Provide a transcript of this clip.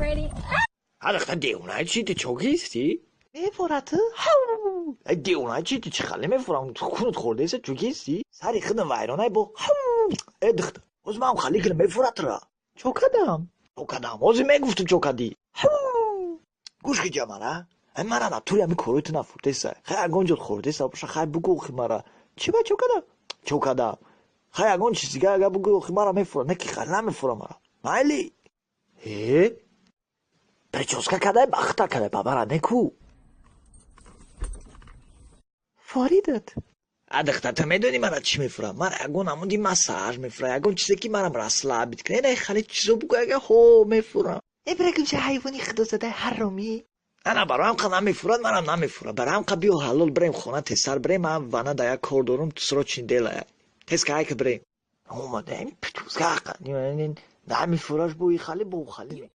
Ready? Ҳа, девонаи чи, ту чо кисти? Мефора ту? Ай, девонаи чи, ту чӣ хеле мефорам? Кунут хӯрдеса, чо кисти? Сари худам вайронай бо. Э, духта, ҳозир ман хали кунам, мефора тура. Чо кардам? Чо кардам? Ҳозир мегуфтум, чо кардӣ. Гӯш ки, ҷамара, ай, мара натури ҳами корои ту нафурдеса. Хай, ягон ҷо хӯрдеса боша, хай, бугӯ охи мара. Чӣ ба чо кардам? Чо кардам? Хай, ягон чиз дига агар бугӯ, охи мара мефура. Не ки хай намефура мара. Майли. Э? Прическа кадай, бахта кадай, ба мара неку. Форидат. А, духта, ту медонӣ мара чӣ мефура? Мара ягон намуди массаж мефура, ягон чизе ки марам расслабить кунад. Ина хеле чизо бугӯ, ага ҳо мефурам. Э, бирагумша, ҳайвони худозадаи ҳаромӣ. Ана бароям қа намефурад, марам намефура. Бароям қа биё, ҳалол, бирем хона, тезтар бирем, ман вана да як кор дорум, срочный дело. Тез кайка бирем. Омадаем, прическа намефураш, бо и хали, бо хали.